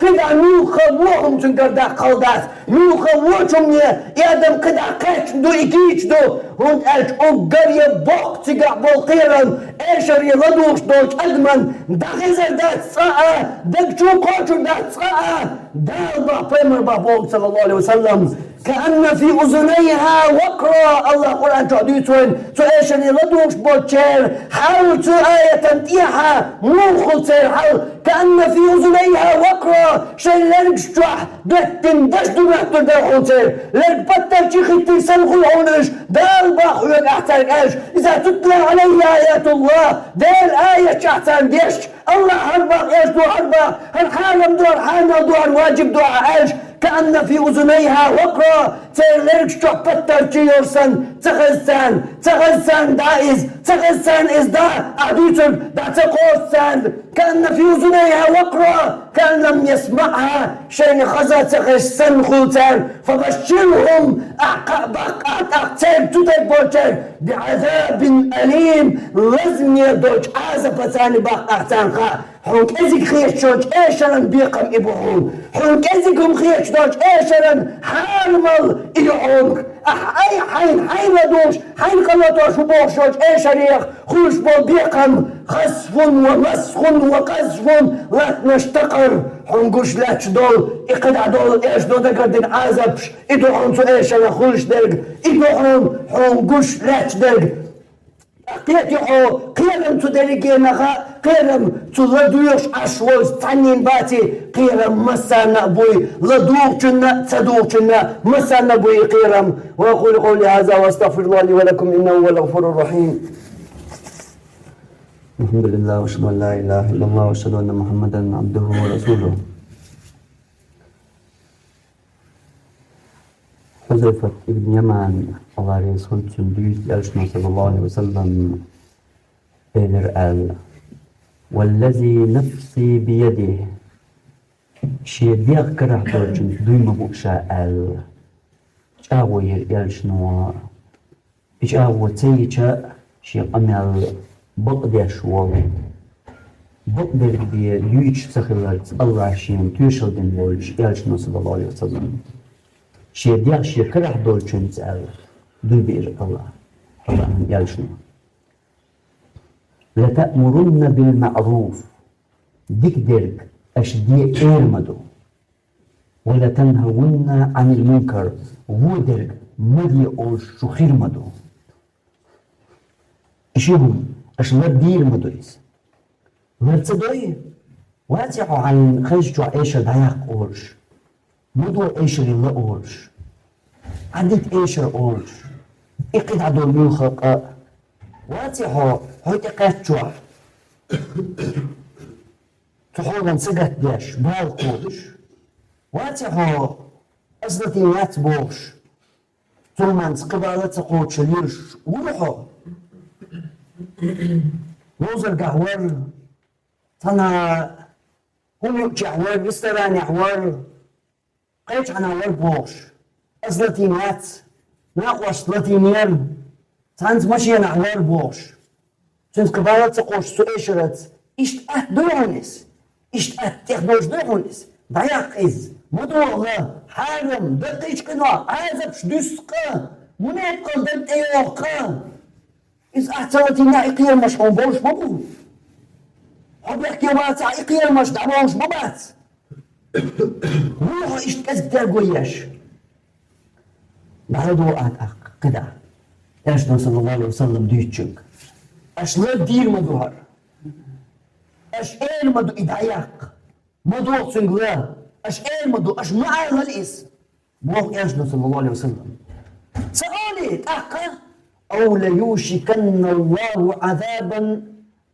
кхидӀа муьлхха вон хӀума цуьнгара даккха хала дац, муьлхха вочу хӀумане и адам кхидӀа кхаьчна ду, и кийча ду, хӀунда аьлча уггар я боккха цигахь болу кхерам эшаре ладугӀуш долчу адаман дӀахезар дац цкъа а, даг чу кхочур дац цкъа а, Дала боху, пайхамар боху боху, саллаллаху алейхи ва саллам. كأن في أذنيها وقرا. АллахӀа Къуръан чохь дуьйцу вайна, цу эшаре ладугӀуш болчеран хьал цу аятан тӀехьа муха хуьлу церан хьал. كأن في أذنيها وقرا. Шайн лергаш чохь доьттина даш ду моьттур дара хьуна церан. Лерг паттарчий хӀиттина санна хуьлу хьуна уьш, Дала боху хьоьга ахь цаьрга аьлча, иза тутла Ӏалайя аятуллах, Делан аяташ ахь царна дешча, Аллах хьара боху, Элчано хьара боху, хьара хьарам ду, хьара хьанал ду, хьара ваджиб ду ахь аьлча, каанна фи узунайхьа вакъра, церан лергаш чохь паттарчий йолуш санна, ца хеза царна, ца хеза царна дӀа иза, ца хеза царна иза дӀа, ахь дуьйцург дӀа ца кхочу царна. كأن في أذنيها وقرا كأن لم يسمعها, шайна хаза ца хезаш санна хуьлу царна, فبشرهم, ахь кхаъ баккха ахь тӀаккха цаьрга цу тӀе болчаьрга, بعذاب أليم, лазаме долчу Ӏазапаца баккха ахь царна кхаъ. Хьуна кӀезиг хеташ долчу эшаран бекхам и бу хьуна. Хьуна кӀезиг хӀума хеташ долчу эшаран хьарамал и ю хьуна. Ахьа, ай, хьайна, хьайна ладугӀуш, хьайна къа латош ву бохуш йолчу эшарех хуьлуш болу бекхам, хасфун ва масхун ва къазфун, латтанаш такхар, хьуна гуш лаьтташ долу, и кхидӀа долу эшаро дагардина Ӏазапаш, и ду хьуна цу эшарах хуьлуш дерг, и ду хьуна, хьуна гуш лаьтташ дерг. Кхета хьо, кхерам цу дерригенах, кхерам цу ладоьгӀуш Ӏаш волчу цхьаннен баций, кхерам массарна а буй, ладугӀучунна а, ца дугӀучунна а, массарна а буй и кхерам. وأقول قولي هذا وأستغفر الله لي ولكم إنه هو الغفور الرحيم. الحمد لله وأشهد أن لا إله إلا الله وأشهد أن محمدا عبده ورسوله. Хьузайфат ибн Яман, Аллах реза хуьлда цунна, дуьйцу, Элчано, саллаллаху Ӏалайхи ва саллам, элира аьлла: «Валлази нафси биядихи», шен дегӀ карахь долчуьнца дуй ма бу ша аьлла, чӀагӀо йира Элчано. И чӀагӀо ца йича, шен къамел бакъдеш волу, бакъдерг бен дуьйцуш ца хиларца, Аллах шена тоьшалла дина волчу Элчано, саллаллаху Ӏалайхи ва саллам, шен дегӀ шен карахь долчуьнца аьлла, дуй биира Аллах, Аллахьан Элчано. «Латаъмурунна бил маъруф», дика дерг аша де эр ма ду. «Ва латанхавунна Ӏанил мункар», вон дерг ма де олуш шу хир ма ду. И ши хӀума аша лардийр ма ду иза. Лар ца дой, ваций хьо хьайна хезачохь эшар дӀаяккха олуш, ма до эшаре ла олуш, Ӏадита эшар олуш, и кхидӀа долу муьлхха а къа. Ваций хьо, хьо тӀе кхаьччохь, цу хьолан сагатдеш, бала кхочуш. Ваций хьо, ас латийна яц бохуш, цу хӀуманца кхин бала ца кхочуш лелаш вуй хьо? Ловзаргахь вара, цхьана хӀума юучехь вара, ресторанехь вара, кхечхьана вара бохуш. Ас латийна яц, накъосташа латийнера, цхьаьнца машенахь вара бохуш. Цуьнца кхин бала ца кхочуш цу эшарца. Иштта атта дуй хьуна иза? Иштта атта тӀех долуш дуй хьуна иза? ДӀаяккха иза. Ма догӀа, хьарам, даккхийчу къинойх Ӏазапаш дуьсу къа, мунепакъалла даг тӀейогӀу къа. Иза ахь ца латийнехь и кхерамаш хьуна бовш ма бу. Хьо бехке вацахь, и кхерамаш дӀабовш ма бац. Вуй хьо иштта кӀезиг терго еш? ДӀахьо ду ахь тӀаккха кхидӀа. Элчано, саллаллаху Ӏалайхи ва саллам, дуьйцучуьнга: аша лардийр ма ду хӀара. Аша эр ма ду и дӀаяккха. Ма догӀа цуьнга ла. Аша эр ма ду, аша ма алал иза. Боху Элчано, саллаллаху Ӏалайхи ва саллам. Ца олий тӀаккха: «Ау ла юшиканна Аллаху Ӏазабан,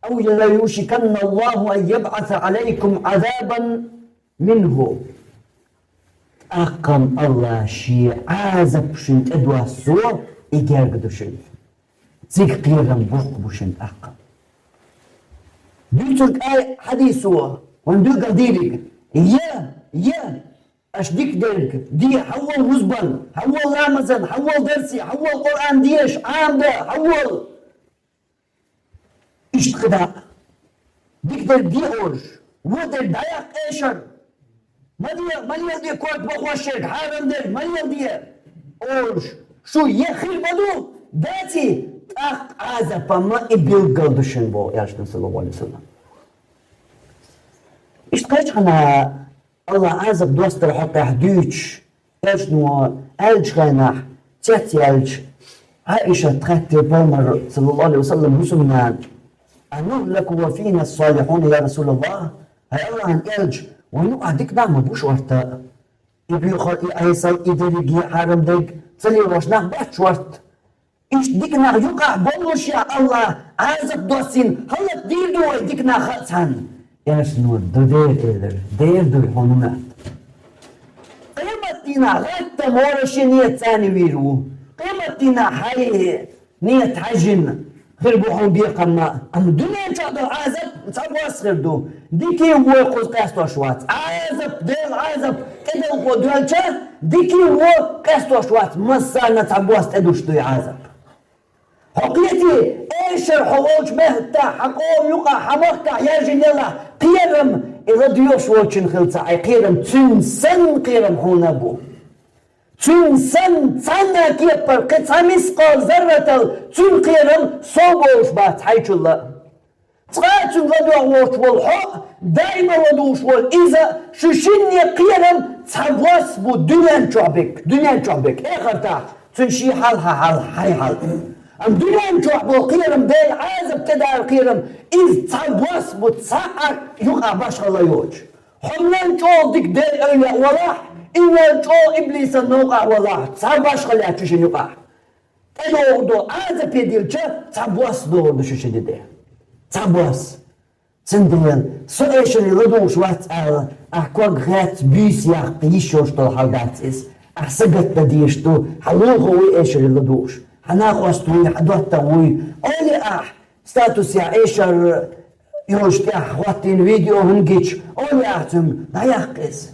ау ла юшиканна Аллаху ан ябӀаса Ӏалайкум Ӏазабан минху». ТӀаккха-м Аллах шен Ӏазап шуна тӀе доссо, и герга ду шуна. Цига кхерам боккха бу шуна тӀаккха. Дуьйцург ай хьадисо, вайн дуьйгал дийриг: я, я, аша дика дерг де, хьан вон рузбан, хьан вон ламазан, хьан вон дарсе, хьан вон Къуръан деша, Ӏамда, хьан вон. Иштта кхидӀа. Дика дерг де олуш, вон дерг дӀаяккха эшар. Ма де, ма леладе корта бахошъерг, хьарам дерг ма леладе олуш, шу еххир ма ду, даций, тӀаккха Ӏазапа ма и билггал ду шуна, боху Элчано, саллаллаху Ӏалайхи ва саллам. Иштта кхечхьана Аллах Ӏазап достар хьокъехь дуьйцуш, Элчано аьллачу хенахь, цецъяьлча, Ӏаишат хаьттира пайхамар, саллаллаху Ӏалайхи ва саллам, хӀусамнана: «Анухлаку ва фина ас-салихьун, я Расулаллах?» ХӀай Аллахьан Элча, Вайна юкъахь дика нах ма бу шортта. И боьхар, и Ӏесал, и дерриге хьарам дерг ца лелош нах бац шортта. Иштта дика нах юкъахь боллушехь, АллахӀа Ӏазап доссийна, хӀаллакдийр ду вай дика нах а цхьаьна. Эшнур ду дера элира, дера дуй хьуна моьтту. Къематдийнахь гӀаттам хӀора шен нийят царна вийр ву. Къематдийнахь хьайн нийят хьаьжжина хир бу хьуна бекхам а, амма дуьнен чохь долу Ӏазап цхьабосса хир ду. Дикий вой кхуза къестош вац. Ӏазап, Делан Ӏазап тӀедалхо доьлча, дикий вой къестош вац. Массарна цхьабосса тӀедуш дуй Ӏазап. Хьо кхетий, эшар хьо волчу меттехь, хьан къоман юкъахь, хьан махкахь яьржина елахь, кхерам, и ладоьгӀуш волчун хилла ца Ӏай, кхерам, цуьнан санна кхерам хьуна бу. Цуьнан санна цхьанна кепара кхин цхьа мискъал зарратал цуьнан кхерам сов болуш бац хьайчулла. Цкъа а цуьнан ладоьгӀуш волу хьо а, даима ладугӀуш волу иза а, шу шинне кхерам цхьабосса бу дуьнен чохь берг, дуьнен чохь берг, эхартахь. Цуьнан шен хьал, хьан хьал, хьайн хьал. Амма дуьнен чохь болу кхерам, Делан Ӏазап тӀедалар кхерам, иза цхьабосса бу, цхьа а юкъахь башхалла йоцуш. Хьо мел чӀогӀа дика Делан эвлаяъ валахь, и мел чӀогӀа иблисан новкъахь валахь, цхьа башхалла яц шу шина юкъахь. ТӀедогӀур долу Ӏазапе дилча, цхьабосса догӀур ду шу шина де. Цхьабосса. Цундела, со эшаре ладугӀуш вац ала, ахь ког хецна буьйса яккха йиш йолуш долу хьал дац иза. Ахь сагатдан дезаш ду, хьан лулахо вуй эшаре ладугӀуш, хьан накъост вуй, хьан доттагӀа вуй. Олий ахь, статусехь эшар йолуш тӀехь хӀоттийна видео хӀума гича, олий ахь цуьнга, дӀаяккха иза.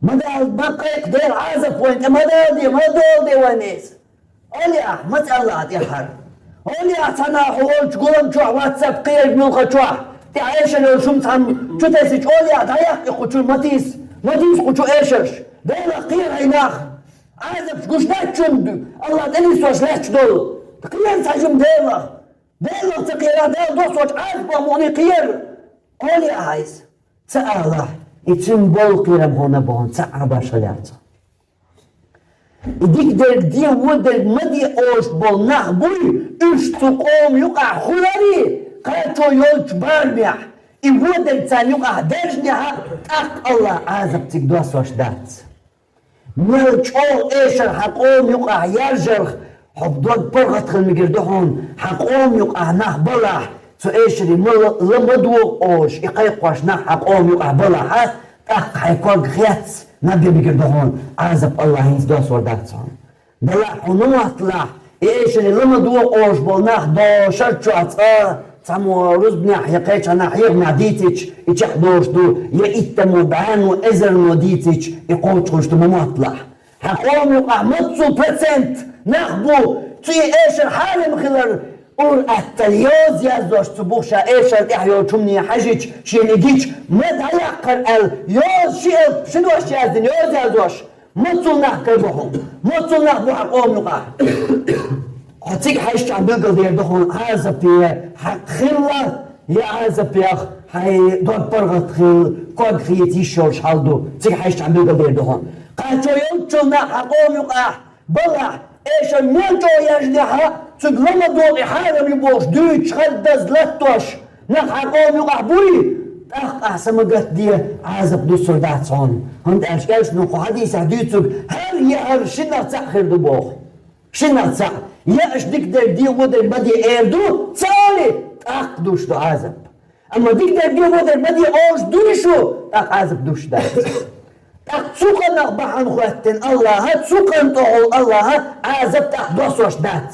Ма дала, ма кхайкха, Делан Ӏазап вайна тӀе ма даладе, ма доладе вайна иза. Олий ахь, маца аьлла ахь тӀаьххьара? Олий ахь, цхьана хьо волчу гулам чохь, WhatsApp кхериг муьлхха чохь, тӀе Ӏешар йолу шуна цхьамма чу тесича, олий ахь, дӀаяккха и кху чу, ма тийса, ма тийса кху чу эшарш. Делах кхера хьайн нах. Ӏазапаш гуш дац шуна, АллахӀ тӀе нисдеш лаьтташ долу. Кхера цхьа жима Делах. Делах ца кхерахь, Дала доссочу Ӏазапах мукъане кхера. Олий ахь иза. Ца алахь, и цуьнан болу кхерам хьуна боху, ца а башхалла яц. И дика дерг де, вон дерг ма де олуш болу нах буй, уьш цу къоман юкъахь хуьларий, кхачо йолчу барамехь, и вон дерг царна юкъахь даьржинехь а, тӀаккха АллахӀа Ӏазап цига доссош дац. Мел чӀогӀа эшар хьан къоман юкъахь яржарх, хьо дог паргӀат хила мегар ду хьуна, хьан къоман юкъахь нах балахь, цу эшаре ма ла, ла ма догӀу олуш, и кхайкхош нах хьан къоман юкъахь балахь а, тӀаккха хьайн ког хецна наб ян мегар ду хьуна, Ӏазап АллахӀа хӀинца доссор дац хьуна. Делахь хьуна мотталахь, и эшаре ла ма догӀу олуш болу нах дошар чохь цкъа, цхьаммо рузбанехь я кхечанхьа хьехамехь дийцича, и чекхдолуш ду, я иттаммо, бӀаьнно, эзарно дийцича, и кхочуш ду ма мотталахь. Хьан къоман юкъахь маццул процент нах бу, цу и эшар хьарам хилар, ур аттал йоза яздеш цу бух ша эшар тӀехь йолчу хӀумане хьаьжича, шена гича, ма дӀаяккхара аьлла, йоза ши элп, ши дош яздина йоза яздеш. Маццул нах карабо хьуна? Маццул нах бу хьан къоман юкъахь? Хьо цига хьаьжчахь билгалдер ду хьуна, Ӏазапе хьакъ хилла, я Ӏазапех хьайн дог паргӀат хилла, ког хеца йиш йолуш хьал ду, цига хьаьжчахь билгалдер ду хьуна. Кхачо йолччул нах хьан къоман юкъахь балахь, эшар мел чӀогӀа яржинехь а, цуьнга ла ма догӀу и хьарам ю бохуш дуьйцуш, хаддаза латтош нах хьан къоман юкъахь буй, тӀаккха ахь са ма гатде, Ӏазап дуссур дац хьуна. ХӀунда аьлча Элчано кху хьадисехь дуьйцург, хӀара яхьар шиннах цхьаъ хир ду боху. Шиннах цхьаъ. Я аша дика дерг де, вон дерг ма де эр ду, ца олий, тӀаккха душ ду Ӏазап. Амма дика дерг де, вон дерг ма де олуш дуй шу, тӀаккха Ӏазап душ дац. ТӀаккха цу къинах бахьана хӀоьттина АллахӀа, цу къинан тӀехула АллахӀа Ӏазап тӀаккха доссош дац.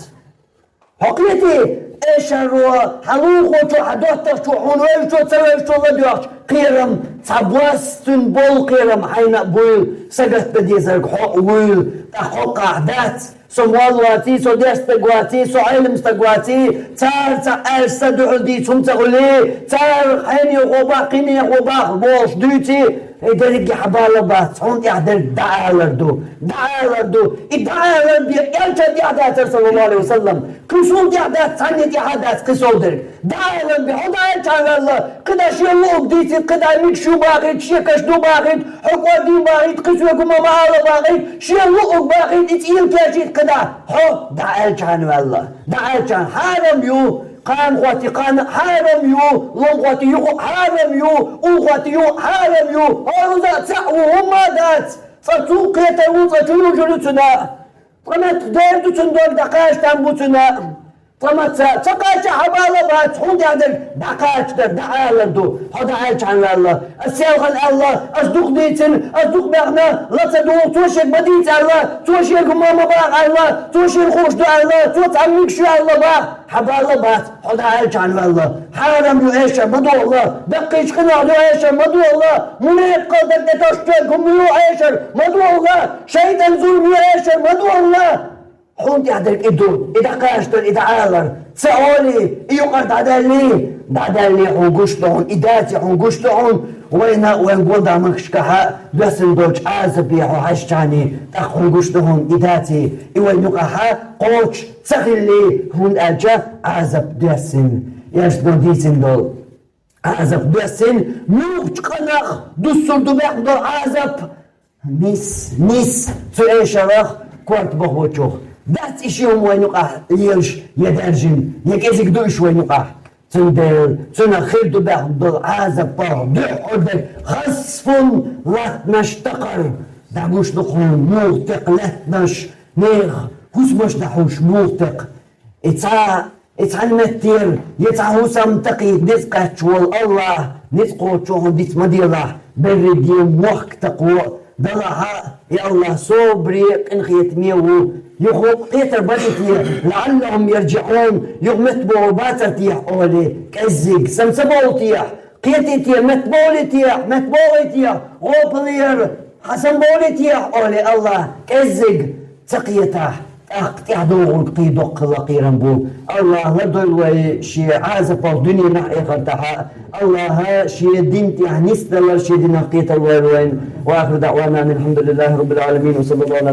Хьо кхетий, эшаро, хьан лулахочо, хьан доттагӀчо, хьуна вевзачо, ца вевзачо ладоьгӀча, кхерам цхьабосса, цуьнан болу кхерам хьайна а буйла, сагатдан дезарг хьо а вуйла, тӀаккха хӀокхахь дац, со молла ваций, со дерстаг ваций, со Ӏелам стаг ваций, цара ца аьлча сан дуьхьал дийца хӀума ца хуьлий, цара хьенехо бах, кхинехо бах бохуш дуьйций, и дерриге хьан бала бац, хьуна тӀехь дерг дӀаалар ду, дӀаалар ду. И дӀаалар бен Элчан тӀехь дацара, саллаллаху Ӏалайхи ва саллам. Кхин суна тӀехь дац, цхьанне тӀехь а дац кхин сов дерг. ДӀаалар бен, хьо дӀаалчхьана ваьлла, кхидӀа шен луург дийцийта, кхидӀа мегаш ю бахийта, шен каш ду бахийта, хьо кӀордийна бахийта, кхин соьга хӀума ма ала бахийта, шен луург бахийта, и цӀийла кечийта кхидӀа. Хьо дӀааьлчхьана ваьлла. ДӀааьлчхьана хьарам ю. Кхана хӀотте кхана хьарам ю, лом хӀотте юха хьарам ю, ул хӀотте юха хьарам ю. ХӀара руза цхьаъ ву, хӀумма дац. Цкъа цу кхетар ву, цкъа чу южур ю цуьнан. Цкъа меттах дер ду цуьнан дог, дӀакхача там бу цуьнан. Цкъа ма ца, ца кхача хьабала бац, хьуна тӀехь дерг дӀакхача дерг дӀаалар ду. Хьо дӀаалчхьана ваьлла. Ас селхана аьлла, ас дукха дийцина, ас дукха баьхна, ла ца дугӀу, цо шега ма дийца аьлла, цо шега хӀума ма баха аьлла, цо шена хууш ду аьлла, цо цхьа мегаш ю аьлла баха. Хьабала бац, хьо дӀа аьлчхьана ваьлла. Хьарам ю эшар ма догӀалла, даккхийчу къинойх ю эшар ма догӀалла, мунепакъал дагадеташ чоьга хӀума ю эшар ма догӀалла, шайтӀан зулам ю эшар ма догӀалла. Хьуна тӀехь дерг и ду, и дӀакхачдар, и дӀаалар. Ца олий, и юкъара дӀадаьллий, дӀадаьллий хьуна гуш ду хьуна, и даций хьуна гуш ду хьуна. Вайна, вайн гулдамашкахьа доьссина долчу Ӏазапе хьо хьаьжчхьаний, тӀаккха хьуна гуш ду хьуна и даций, и вайн юкъахьа кхочуш ца хиллий, хӀунда аьлча Ӏазап доьссина, яшна дийцина долу. Ӏазап доьссина, муьлхачу къинах дуссур ду баьхна долу Ӏазап? Нис, нис, цу эшарах корта бахочух. Дац и ши хӀума вайн юкъахь лелаш, я даьржина, я кӀезиг ду уьш вайн юкъахь. Цундела цунах хир ду баьхна долу Ӏазапах дуьххьара дерг хасфун латтанаш такхар. ДӀагуш ду хьуна муха текха латтанаш, нехан хӀусамаш дӀахьуш муха текха. И цхьа, и цхьана меттера, я цхьа хӀусам такхийта ницкъ кхаьчча волу АллахӀ, ницкъ кхочо хьуна диц ма делахь, берриге мохк такхо, далахьа, я АллахӀ, собаре, къинхетаме ву, юха кхетар бан и те, лаӀаллахӀум ярджиӀун, юха меттабовлур бацар техьа олий, кӀеззиг, сан ца бовлу техьа, кхетий те, меттабовлий техьа, меттабовлий техьа, гӀопалера, хьан сан бовлий техьа олий, АллахӀ, кӀеззиг, ца кхетахь, тӀаккха тӀаьхьадогӀург кхин доккха хилла кхерам бу. АллахӀа ладойла вай шен Ӏазапах дуьненахь а, эхартахь а. АллахӀа шен дин тӀехь нисдалар, шен динах кхетар лойла вайна. Ва ахиру даӀвана анил хьамдулиллахӀи раббил Ӏаламин. Ва саллаллахӀу Ӏала